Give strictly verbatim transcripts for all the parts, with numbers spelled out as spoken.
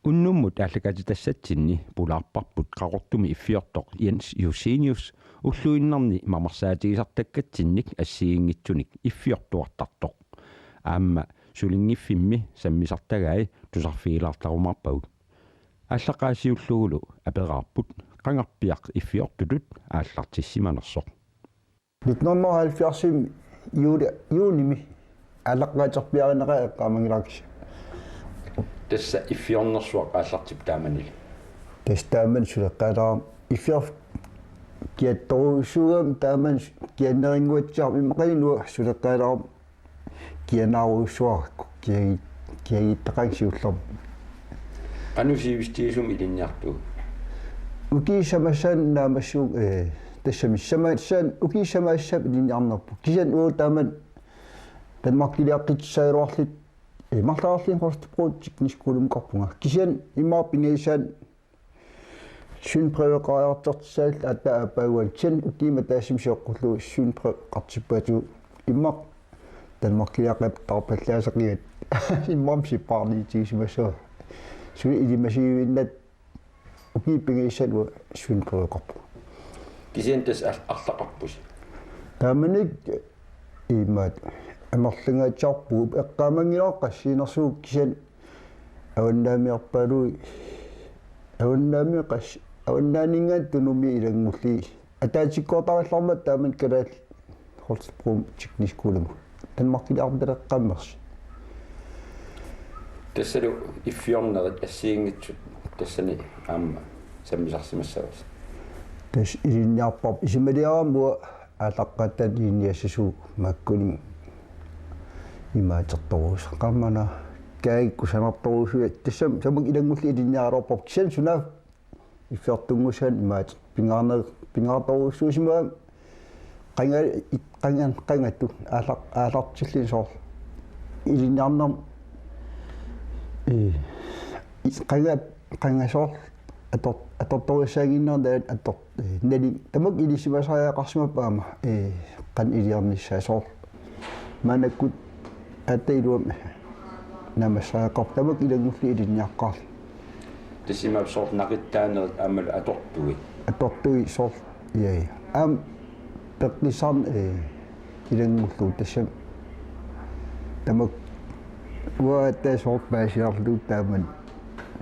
Unnummut aallakaatitassatsinni pulaarparput Qaqortumi iffiortoq Jens Josenius ulluinnarni mamarsaatigisartakkatsinnik assigiinngitsunik iffiortuartartoq. Aamma sulinngiffimmi sammisartagai tusarfigilaartarumaarpagut. Aallaqqaasiullugulu aperaarput qangarpiaq iffiortutut aallartissimanersoq. Nitten hundrede og halvfjerds juli, juunimi aallaqqaaterpiarineqaaq eqqaamanngilara kisianni. Tassa iffiornersuaq aallartippoq taamanili. Tassa taamani suleqqaalaarama iffior- kiattorujussuugami taamani kiannerinnguatsiarama immaqalu uanga suleqqaalaarama kianaarujussuarakku kiagi-, kiagittaqaanga siullermik. Qanoq sivisutigisumik ilinniartuuva? Ukiut samassaanni naammassivugut, eh, tassami samassaanni ukiut samassaat ilinniarnerput. Kisianni uagut taamani Danmarkiliaqqissagaluarluta, eh, marloriarlunga Holstebro Tekniske Skolemi oqarpunga. Kisianni immaqa pingajusaani svendebreveqariartortissaalluta aatsaat aappaaguani, kisianni ukiumut ataatsimi sioqqullugu svendebreveqartippaatigut, immaqa Danmarkiliaqqittarpallaassaqigatta immaqa sippaarniutigisimassavara. Suli ilimasiivinnata ukiut pingajusaat uanga svendebreveqarpunga. Kisianni tassa ar-, arlaqarpusi? Taamanikkut imaattoq amerlangaatsiarpugut, eqqaamanngilara qassiinersugut, kisianni avannaamiarpaaluit, avannaamiut qas-, avannaaninngaanniit Tunumiut ilanngullugit. Ataatsikkoortarallarmata taamani kalaallit Holstebro Tekniske Skolemi Danmarkiliartaleqqammersi. Tassalu iffiornerit assigiinngitsut tassani aamma sammisarsimassavasi. Tassa ilinniarparput isumaliarama uanga aallaqqaataani ilinniassasugut, makkuninnga imaatertorujussuuvoq, qammana kaagit kusanartorujussuit, tassami tamakku ilanngullugit ilinniaraluarparput, kisianni sunaaffa iffiortunngussaanik imaaterpoq, pingaarner-, pingaartorujussuusimagami qanga-, qanga-, qangatut aalla-, aallartilluni soorlu ilinniarnermi, eh, is-, qanga-, qanga soorlu ator-, atortorissaaginnarnani ator-, eh, nali-, tamakku ilisimasariaqarsimappat aamma, eh, qanoq iliornissaa soorlu. Maannakkut aatsaat iluamik naammassariaqarpoq tamakku ilanngullugit ilinniaqqaarlugit. Tassa imaappoq soorlu naqittaanerit aammalu atortui. Atortui soorlu, ja, ja. Aamma peqqissaarneq, eh, ilanngullugu tassami. Tamakku uanga aatsaat soorlu paasiarlugu taamani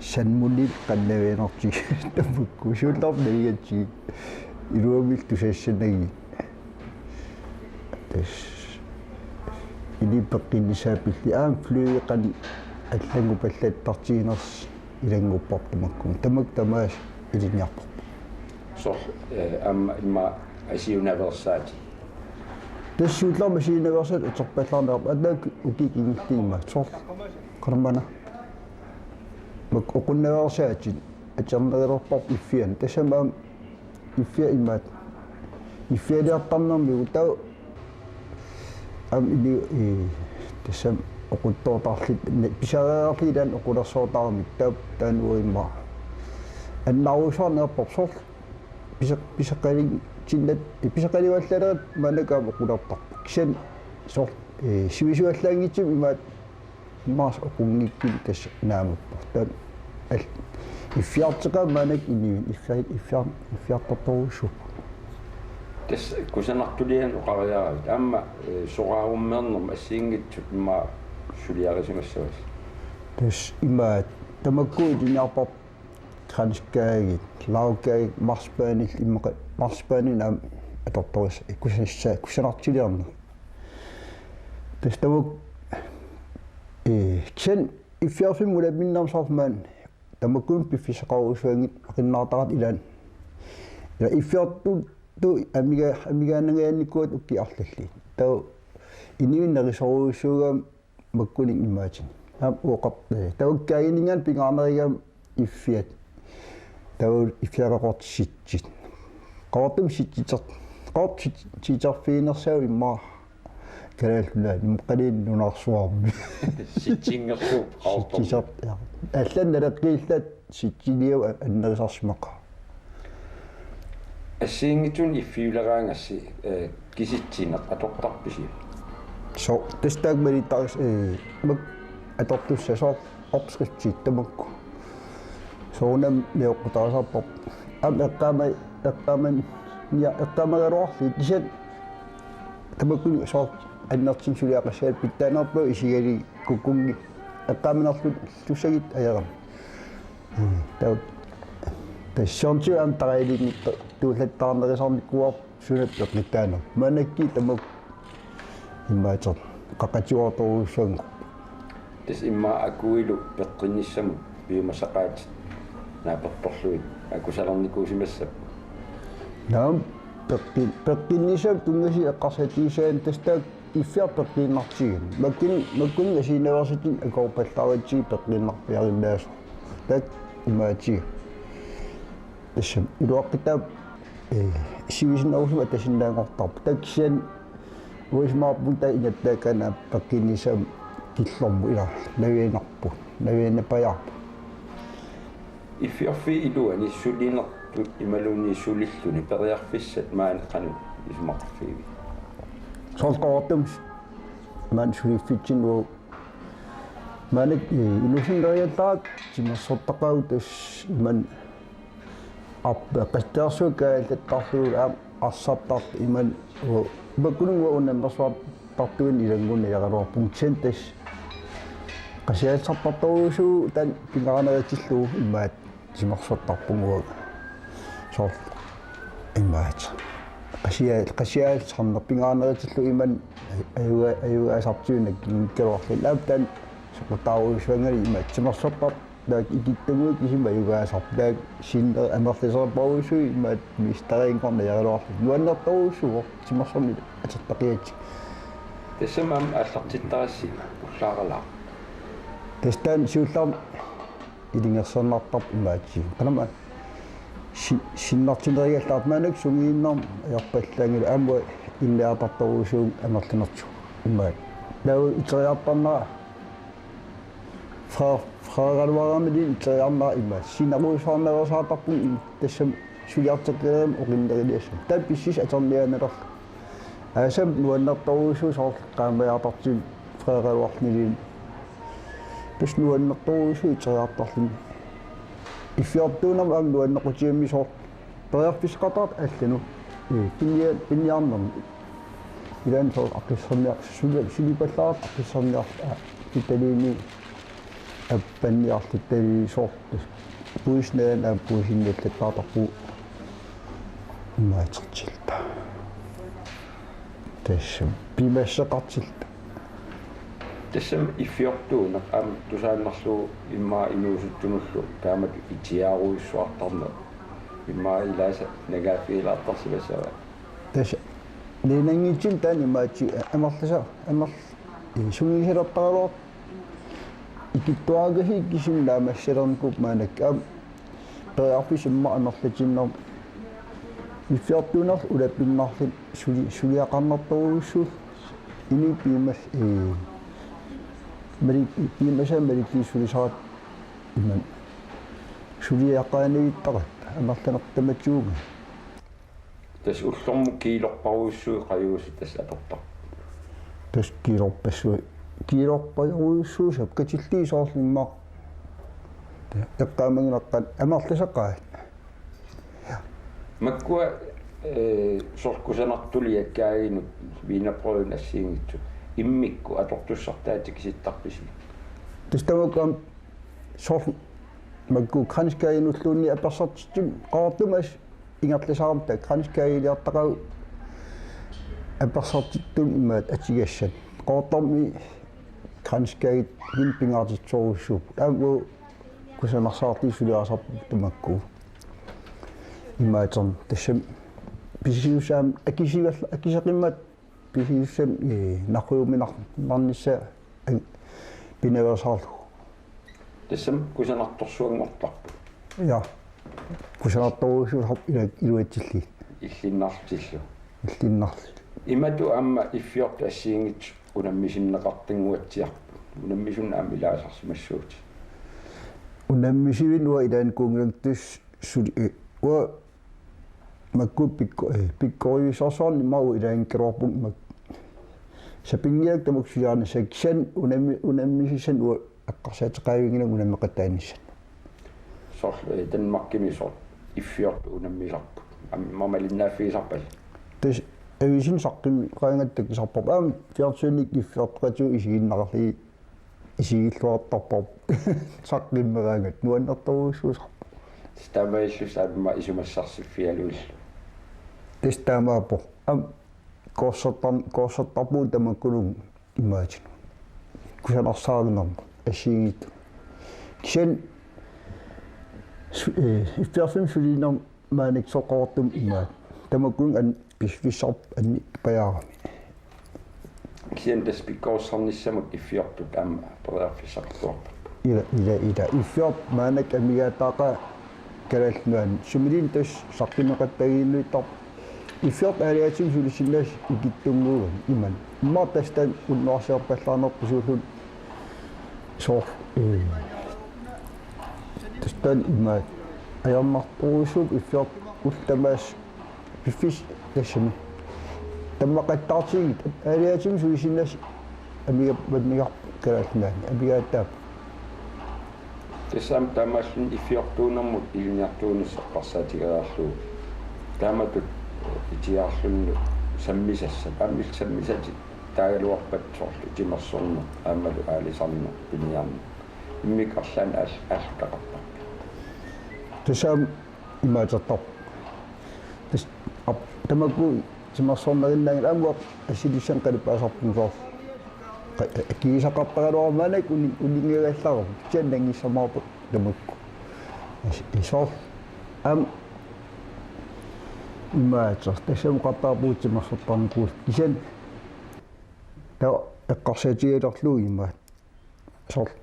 salmonella qannavianartigu tamakku siullermik navigatsigit. Iluamik tusassanagit. Tassa. Inuit peqqinnissaat pillugu aamma flyet qanoq allanngupallattartiginersoq ilanngupparput tamakku. Tamakku tamaasa ilinniarparput. Soorlu, eh, aamma immaqa asiunaveersaatit. Tassa siullermik asiunaveersaatit atorpallaarneq aamma ataatsimut ukiut kingulliit immaqa. Soorlu qanormaana. Makku oqunnaveersaatit atornerulerparput iffiani. Tassami aamma iffiat imaattoq. Iffialiartarnermigut taava aamma ini, eh, tassami oqutsoortarluta, ne-, pisariaqarluta ilaanni oqaluuseriartaramik taava taanna uanga immaqa. Annarusaarneq atorparput soorlu. Pisa-, pisaqalitsinnat, eh, pisaqaliuallalerluta maannakkut aamma oqaluuseriartarput. Kisianni soorlu, eh, sivisuallaanngitsumik imaattoq Maas oqunngikkunik tassa naamappoq. Taanna al-, iffiarteqaat maannakkut inuit iffiar-, iffiar-, iffiartortorujussuupput. Tassa kusanartulianik oqariaravit. Aamma, eh, soraarummeernermut assigiinngitsut immaqa suliarisimassavasi. Tassa imaattoq tamakku ilinniarparput kranskagit, lagkagit, marcipanit immaqa, marcipanit aamma atortorissat, kusanassaa-, kusanartuliarneq. Tassa tamakku, eh, kisianni iffiarfimmut ulapinnermi soorlu maani tamakkununnga piffissaqarujussuanngitsut aqunnaartarput ilaanni. Ila iffiortutut amiga-, amigaannangajaannikkuupput ukiut arlallit. Taava inuit nerisorujussuugami makkuninnga imaattoq. Aamma uoqar-, eh, taakku kaagininngaanniit pingaarnerugami iffiat. Taava iffiareqortit sitsit. Qaqortumi sitsiter-, Qaqortumi sit-, sititerfiginersaavoq immaqa Kalaallit Nunaanni, immaqaluunniit nunarsuarmi. Sitsinngersuup Qaqortumi. Sitsisart-, ja. Allat naleqqiillat sitsiniut a-, annerisarsimaqaat. Assigiinngitsunik iffiuleraangassi, eh, kisitsineq atortarpisi? Soorlu, tassa taakku malittaris-, eh, makku atortussat soorlu opskriftit tamakku. Soorunami nioqqutaasarpoq. Aamma eqqaama-, eqqaaman-, nia-, eqqaamagaluarlugit kisianni tamakkuninnga soorlu annertuumik suliaqassaaq pitsaanerpaaq isigalugit kukkunngi eqqaamanerlussagutta ajoramik. Taava tassa Søren Thyggaard aamma tarailiinngitsoq tuullattaarnerusarnikuuarput suna peqqinnissaanersoq. Maannakkut tamakku imaattoq qaqatigoortorujussuanngorput. Tassa immaqa akuilu peqqinnissamut piumasaqaatit naapertorlugit akusalernikuusimassapput. Naamik, peqqi-, peqqinnissap tunngasuup eqqarsaatigissagaanni tassa taakku Iffiaq peqqiinnartigigaanni. Makkun-, makkunani assigiinnaveersutut akoorpallaarutsigit peqqiinnarpiarinnaasoq. Taakku imaattoq. Tassami iluaqutaavoq, ee, sivisinnerusukkut atasinnaanngortarpoq. Taava kisianni uanga isumaqarpunga taava ingattaakkaana peqqinnissaq killormut ilaa navianarpoq, naviannapajaarpoq. Iffiorfiup iluani sulinertut imaluunniit sulilluni periarfissat maani qanoq isumaqarfigivigit? Soorlu Qaqortumi maani suliffitsinni uagut maannakkut, ee, inuusunneq neriallarakku timersortaqaagut tassa imannak arp-, qasseersuakka allattarlugu aamma arsartartut imannak uagut makkunani uagut unammersuartartunik ilanngunneriaraluarpunga, kisianni tassa qasiaallisartartorujussuuvoq taanna pingaaruteqartillugu imaattoq timersortarpunga uagut. Soorlu imaattoq. Qasiaal-, qasiaallisarneq pingaaruteqartillugu imannak ajuga-, ajugaasartuunik nakkinngikkaluarluni. Aamma taanna soqutaarujussuanngilaq imaattoq timersortartut taakku ikittunnguit kisimi ajugaasarput. Taakku sinneri amerlisoorparujussui imaattoq misteriinngorniaraluarluni. Nuannertorujussuuvoq timersorneq atortaqigatsigu. Tassami aamma aallartittarassi ullaaralaaq. Tassa taanna siullermik ilungersornartarpoq imaattoq. Qanamma si-, sinnartineriallaartoq maannakkut sungiinnarmik ajorpallaanngilaq aamma inniartartorujussuuvunga amerlanertigut imaattoq. Taava iteriartarnera Fre-, freeraluaramili iteriarnera imaattoq. Sinarujussuarnerusaartarpunga tassami suliarteqqileriarlunga oqinneriliassammat. Taava pissutsit atorniaannalerlugit. Aasami nuannertorujussuuvoq soorlu qaamajaartartut freeraluarluniluunniit. Tassa nuannertorujussuuvoq iteriartarluni. Iffiortuunermi aamma nuannequtigaarami soorlu periarfissaqartartut allanut. Ee, pinnia-, pinniarnermi. Ilaanni soorlu aqisserniar-, suli-, sulipallaartut aqisserniarluta. Aa, tutaliini appanniarluta taliisoortut. Puisnaan aamma puisinniallattaartarpugut imaattortilluta. Tassa piumassuseqartilluta. Tassami iffiortuuneq aamma tusaannarlugu immaqa inuusuttunullu taamatut itiaarujussuartarneq immaqa ilaasa nagaaffigilaartarsimassava? Tassa niinanngitsun taanna imaattoq amerlasa-, amerl-, ee, sungiusalertaraluartoq ikittuarakkasik kisimi naammassalernikuupput maannakkut aamma periarfissaq immaqa amerlatinnermik. Iffiortuunerlu ulapinnaarluni suli-, suliaqarnartorujussuullutik inuit piumas-, ee, malik-, piumasaat malikkiissulisaratik imannak suliaqaanivittaratta amerlanertut tamatigut. Tassa ullormut kiilorparujussuit qajuusut tassa atortarput. Tassa kiilorpassuit. Kiilorparujussuusut katilliit soorlu immaqa eqqaamagineqarneq amerlasaqaat. Makkua, ee, soorlu kusanartuliakkaaginut wienerbrødinut assigiinngitsut immikkut atortussartaat tikisittarpisi? Tassa tamakku aamma soorlu makku kransekagenulluunniit apersortittunut Qaqortumi ingerlasaarmat taakku kransekageliortaqaat apersortittunut imaattoq atugassat. Qaqortormi kransekagit pingaartitsisorujussuupput. Aamma kusanarsaartut suliarisarput tamakku. Imaattoq tassami pisisussaq aamma akisivall-, akiseqimmat pisisussat, ee, narrujuminarnissaa, ee, pinaveersaarlugu. Tassami kusanartorsuanngortarpoq. Ja. Kusanartorujussuusarput ila-, iluatsillugit. Illinnarlutillu. Illinnarlutillu. Imatut aamma iffiortut assigiinngitsut unammisinneqartinnguatsiarput. Unammisunut aamma ilaasarsimassuutit. Unammisunik uanga ilaanni kunngilaartussaq suli, ee, uanga makku pikko-, ee, pikkorivissorsuarnik immaqa uanga ilaanngikkaluarpunga mak-. Sapinngilaakka tamakku suliarinissannut kisianni unammi-, unammisussanik uanga eqqarsaateqavianngilanga unammeqataanissannut. Soorlu, eh, Danmarkimi soorlu iffiortut unammisarput. Aamma malinnaaffigisarpasi. Tassa avisini saqqummeqaangatta takusarparput. Aamma fjernsynik iffiortoqatigut isiginnaarlugit isigilluartarparput. Saqqummeraangatta nuannertorujussuusarpoq. Tassa taamaalillusi aamma isumassarsiffigalugillu. Tassa taamaappoq. Aamma kursertar-, kursertarpugut tamakkununnga imaatinut. Kusanarsaarinermut assigiinngitsut. Kisianni su-, eh, iffiorfimmik sulinermi maannakkut soqoortum imaat. Tamakkununnga an-, piffissaq annipajaarami. Kisianni tassa pikkorissarnissamut iffiortut aamma periarfissarpassuarput. Ila, ila, ila. Iffiortut maannakkut amigaataaqaat Kalaallit Nunaanni. Sumiluunniit tassa saqqummeqattagiinnuittarput. Iffiortut aalajaatsimik sulisinnaasut ikittunnguugamik imannak. Immaqa tassa taanna unnuarsiorpallaarnerput suulluunniit soorlu, eh, tassa taanna imaat ajornartorujussuupput iffiortut ullut tamaasa piffissaq tassami. Tammaqattaartigigikkit aalajaatsimik sulisinnaasut amiga-, amigarput Kalaallit Nunaanni, amigaataapput. Tassa aamma taamaalilluni iffiortuunermut ilinniartuunissaq eqqarsaatigeriarlugu. Taamatut itigarluni sammisassat. Aamma illit sammisatit taagaluarpat soorlu timersorneq, aammalu aalisarneq, piniarneq. Immikkut arlaannik aal-, aallutaqartarpit? Tassa aamma imaatertarpoq. Tassa ap-, tamakku timersornerinnaanngilaq aamma uanga assilissanik qalipaasarpunga soorlu. Qa-, akigisaqartaraluarama maannakkut uni-, uninngagallarama. Kisianni nanngissimaarpunga tamakku. As-, soorlu aamma imaateq. Tassami oqartarpugut timersortarnikuulluni. Kisianni taava eqqarsaatigilerlugu imaat. Soorlu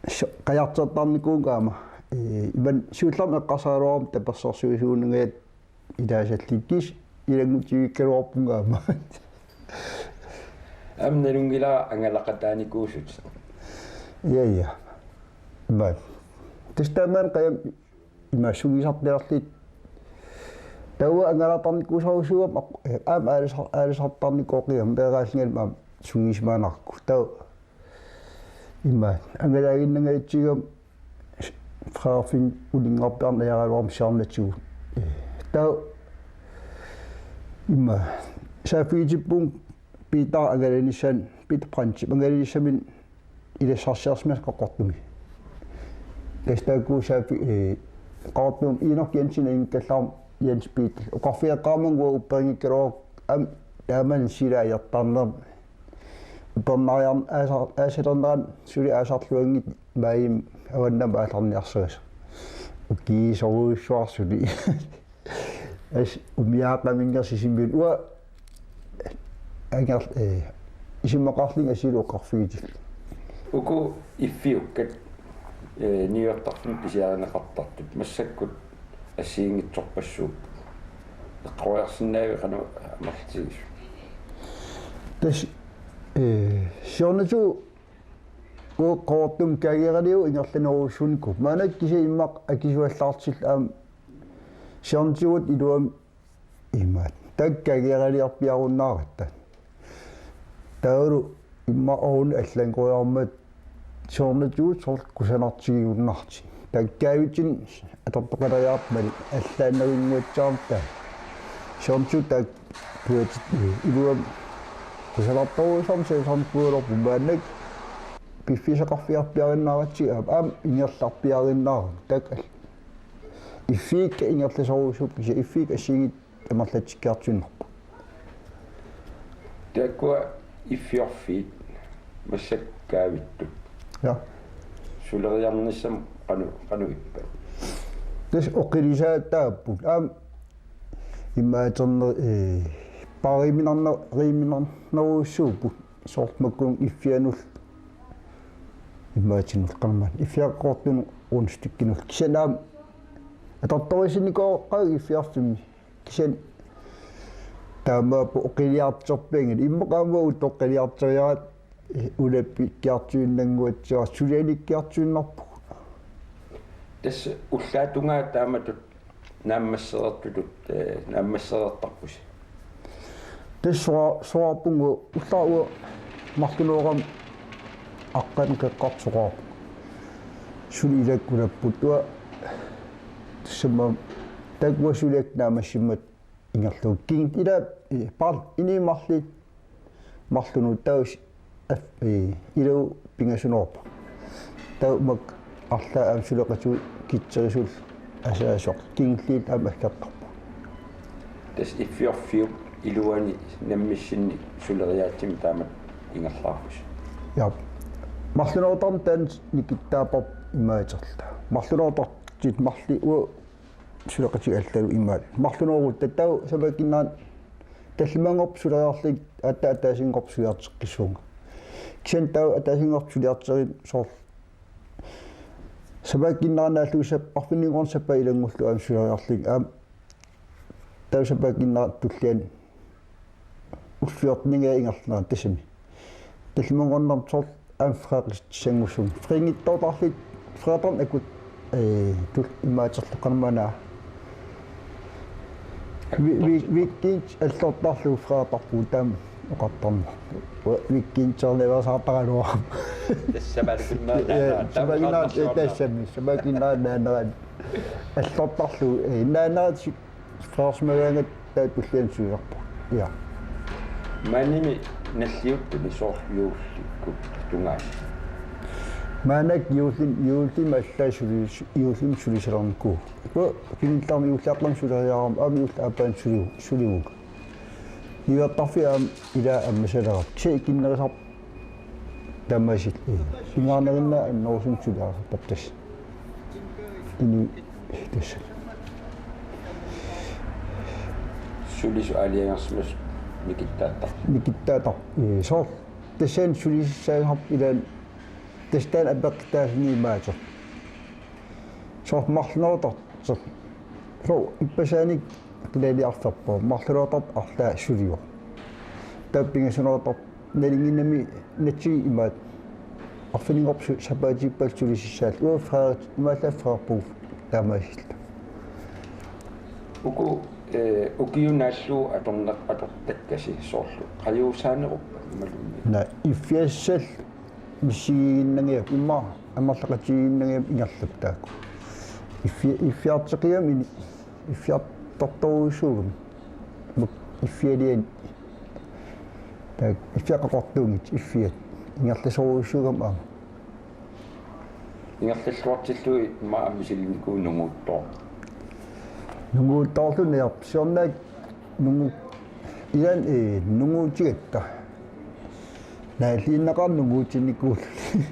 so-, qajartortarnikuuvunga aamma. Eh, imannak siullermik eqqarsaraluarama tapersersuisuunngajak ilaasallugu kisianni ilanngutigigaluarpunga aamma. Aamma nalunngilara angalaqataanikuusutit. Ja, ja. Imaat. Tassa taamaammat qajam imaat sungiusartalerluta. Taava angalaqataanikuusarujussuugama aq-, eh, aamma aalisar-, aalisartaanikuugakkit meeraallungalu aamma sungiusimaannarlugu. Taava imaat angalaaginnangajatsigu Frederiksen uninngarpiarneq ajaraluarmat siornatigut. Taava imaat saaffigitippunga Peter angalanissaanut, Peter Brandtip angalanissaminut ilassarsiarisimasoq Qaqortumi. Tassa taakku saaffi-, eh, Qaqortumi Enok Jensen ajunngikkallarmat Jens Peter. Oqarfigeqqaarama uanga upperinngikkaluarukku aamma taamani sila ajortarnermi. Upernariarn-, aasar-, aasalernerani suli aasarluanngitsoq maajimi avannamut aallarniarsarisoq. Ukiisorujussuarsuli. As umiaaqaminngersi simiun uanga anger-, eh, isumaqarlunga asilu oqarfigitillugu. Uku iffiukkat, eh, niuertarfimmi pisiarineqartartut massakkut assigiinngitsorpassuupput. Eqqoriarsinnaaviuk qanoq amerlatigisut? Tassa, eh, siornatigut uagut Qaqortumi kaageeraliuvoq ingerlanerujussuunikuuvoq. Maannakkut kisianni immaqa akisuallaartillugu aamma siornatigut iluamik imaat. Taakku kaageeraliorpiarunnaaratta. Taavalu immaqa uagut allanngoriarmat siornatigut soorlu kusanartigiunnaartut. Taakku kaavitsinni atortoqaleriarput maani allaannerinnguatsiarami taava. Siornatigut taakku puatit iluamik kusanartorujussuarmik saasarnikuugaluarput maannakkut piffissaqarfiarpiarinnaaratsigu aamma ingerlarpiarinnaarami. Taakku al-, iffiikka ingerlasorujussuupput kisianni iffiit assigiit amerlatsikkiartuinnarput. Taakkua iffiorfiit massakkut kaavittut. Ja. Suleriarnissamut qanoq, qanoq ippat? Tassa oqilisaataapput. Aamma imaaterner-, eh, paariminarner-, riminarnerujussuupput. Soorlu makkununnga iffianullu. Imaatinullu qanoq maani. Iffiaqqortunut rundstykkinullu. Kisianni aamma atortorisinnikooqaaq iffiorfimmi. Kisianni taamaappoq oqiliartorpianngilaq. Immaqa aamma utoqqaliartoriaratta ulapikkiartuinnannguatsiarput sulianikkiartuinnarpugut. Tassa ullaap tungaa taamatut naammassereertutut, eh, naammassereertarpusi. Tassa soorlu-, soorlu uagut ullaaq uagut marlunooqama aqqaneq-qeqqartoq soorlu. Suli ilakka ulapput uanga Summa takuasuliak naammassimmat ingerlavoq. Kingulliit ilaa, eh, paarl-, inuit marluk marlunut taus af-, eh, ilaa pingasunoorpoq. Taava makku arlaat aamma suleqatigut kitserisullu asaasoq. Kingulliit aamma aggertarpoq. Tassa iffiorfiup iluani nammissinni suleriaatsimi taamatut ingerlaarpusi. Ja. Marlunoortarneq taanna nikittaappoq imaaterluta. Marlunoortartut marluk uagut suleqatigut allallu imaat. Marlunoorutta taava sapaatip akunnerani tallimanngorpat suleriarlunga aatsaat ataasinngorpat suliarteqqissuunga. Kisianni taava ataasinngorpat suliarteriarlunga soorlu sapaatip akunnerani naallugu sap-, arfininngornerani sapaat ilanngullugu aamma suleriarlunga aamma taava sapaatip akunnerata tulliani ullut fjorten-inngaanniit ingerlanerani tassami. Tallimanngornermi soorlu aamma fredagissanngussuunga. Fredaginnittoortarlunga, fredaginnit akut, eh, tul-, imaaterlugu qanormaana. Vi-, vi-, weekend allortarlugu fredagippugut taama oqartarneq. Weekend soorlu ivaasaartaraluarama. Tassa sapaatip akunnerani. Ja, naanera, sapaatip akunnerani, taama eh, tassami, sapaatip akunnerani naanerani. Allortarlugu, eh, naanerani si-, Frederiksbergimiit taava tulliani suliarpoq. Ja. Maanimi nalliuttuni soorlu juullikkut tungaanut. Maannakkut juullimi, juullimi allaat suli-, juullimi sulisalernikuuvoq. Uku kingullermi juulliaqqami suleriarama aamma juulli aappaani suliu-, sulivugut. Niuertarfik aamma ilaa ammasalerami. Kisianni ikinnerisarput taamaasilluta. Pingaarneriinnaat annerusumik suliarisarparput tassa. Ini tassa. Sulisut aalajangersimasut nikittaattarput. Nikittaattarput. Ee, soorlu tassani sulisissaasarput ilaanni tassa taanna apeqqutaalluni imaaterpoq. Soorlu marlunoortartoq. Soorlu ippassaanikkut qilaliarfeqarpoq. Marlunoortartoq arlaat sulivoq. Taava pingasunoortartoq nalinginnami natsiup imaattoq. Arfininngorpat su-, sapaatippallu sulisissaalluta. Uanga Frederik-, imaallaat Frederikborg taamaasilluta. Uku, eh, ukiut naallugu atorneq-, atortakkasi soorlu. Qajuusaaneruppat imaluunniit. Naa, iffiassallu misigiinnanngilaq immaqa amerlaqatigiinnanngilaq ingerlapput taakku. Iffi-, iffiartoqigami ini-, iffiartortorujussuugami. Muk-, iffialiani. Taakku iffiat qaqortuunngitsut iffiat. Ingerlasorujussuugami aamma. Ingerlalluartillugit immaqa aamma misilinnikuuvoq nunguuttoor-. Nunguuttoorluni ajorput siornaak nungu-, ilaanni, eh, nunguutigatta. Naalliunneqarneq nunguutinnikuulluni.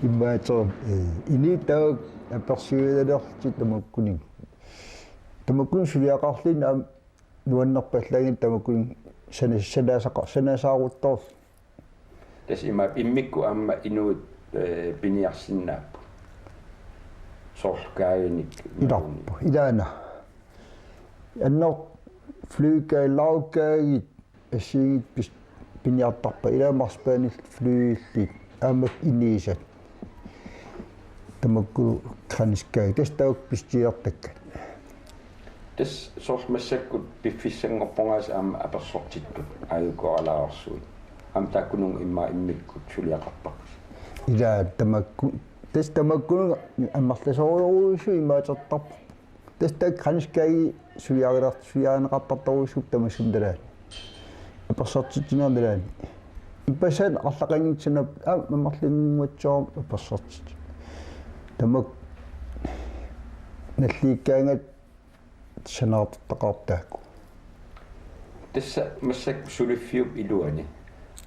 Imaaterami, eh, inuit taakku apersuinnarlutik tamakkuninnga. Tamakkuninnga suliaqarluni aamma nuannerpallaanngilaq tamakkuninnga sana-, sanaasaqa-, sanaasaaruttoorluni. Tassa imaappoq immikkut aamma inuit, eh, piniarsinnaapput. Soorlu kaajanik. Ilarput, ilaana. Annertuumik flykaajit, lavkaajit, assigiinngitsut pis-, piniartarpaat, ilaa marsipanillu flyillit, aamma inuusat. Tamakku kranskaajit, tassa taakku pissusiartakkat. Tassa soorlu massakkut piffissanngorpoq aasiit aamma apersortittut, aajuku alaarsui. Aamma taakkununnga immaqa immikkut suliaqartarpusi. Ilaa tamakku, tassa tamakkununnga amerlasoorujussuit imaatertarput. Tassa taakku kranskaajit suliarineqar-, suliarineqartartorujussuupput tamassummut nalaani. Apersortitsineq nalaani. Ippassaq arlaqanngitsoq aamma amerlinnguatsoorami apersortittoq. Tamakku nalliukkaangat sanaartortaqaat taakku. Tassa massakkut suliffiup iluani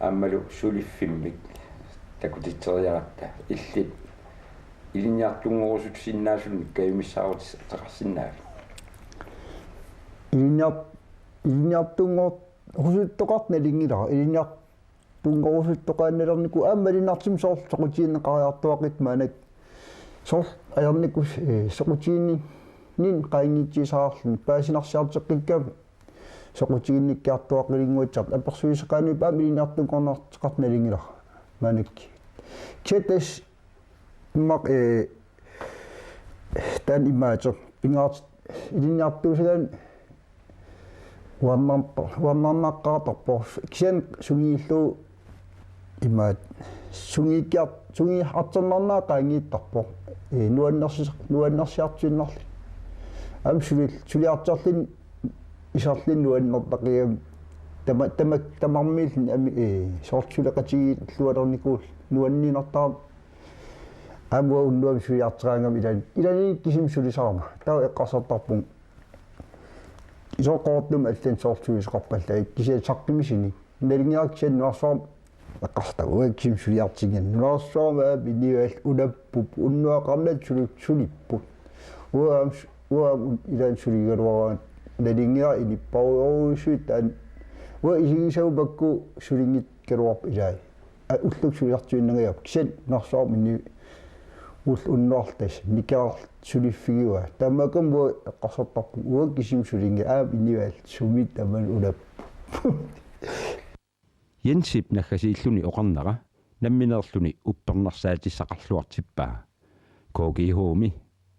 aammalu suliffimmik takutitseriaratta illit ilinniartunngorusussinnaasunnik kajumissaarutissaqarsinnaavit? Ilinniar-, ilinniartunngor-, -rusuttoqartoq nalunngilara, ilinniar-, -tunngorusuttoqaannalernikuuvoq aamma malunnartumik soorlu soqutiginninneqariartuaqqittoq maannakkut soorlu ajornikuusut, eh, soqutiginninneq qaangiitsigisaraluarluni paasinarsiarteqqikkama soqutiginnikkiartuaqqilinnguatsiartoq apersuisseqaanniippoq aamma ilinniartunngornartoqartoq nalunngilara maannakkut. Kisianni tassa immaqa, eh, taanna imaateq pingaartittoq ilinniartuusagaanni uannar-, uannarnaqqaartarpoq kisianni sungiullugu imaattoq sungiukkiar-, sungiu-, artornarnera qaangiuttarpoq. Ee, nuannersi-, nuannersiartuinnarlugu. Aamma suli suliartorluni iserluni nuannertaqigami tama tama tamarmiilluni ami ee soorlu suleqatigiilluarnikuulluni nuanninartarami. Aamma uanga unnuami suliartoraangama ilani ilani kisimi sulisarama. Taava eqqarsartarpunga. Isoqqortumik allanit soorlu sulisoqarpallagit kisianni saqqummiussineq. Nalinginnaasumik kisianni nunarsuarmi eqqarsartarpunga uanga kisimi suliartinnginnama. Nunarsuarmi aamma inivaallu unappupput unnuaqarnata suli sulipput. Uanga aamma su- uanga aamma un- ilani suligaluaraangat nalinginnaasumik inipparujorujuussuit taanna. Uanga isigisavut pakku sulinngikkaluarput ilai. Aa, ullut suliartuinnangajappoq kisianni nunarsuarmi ini ullut unnuarlu tassa Mikael suliffigivaat. Taamaakkamut uanga eqqarsartarpunga uanga kisimi sulinngilanga aamma inivaallu sumi tamanut unappupput. Jensip naggasiilluni oqarnera nammineerluni uppernarsaatissaqarluartippaa. K G H-mi,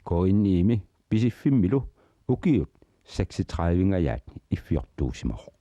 K N I-mi Pisiffimmilu ukiut seksogtredive-ngajaat iffiortuusimavoq.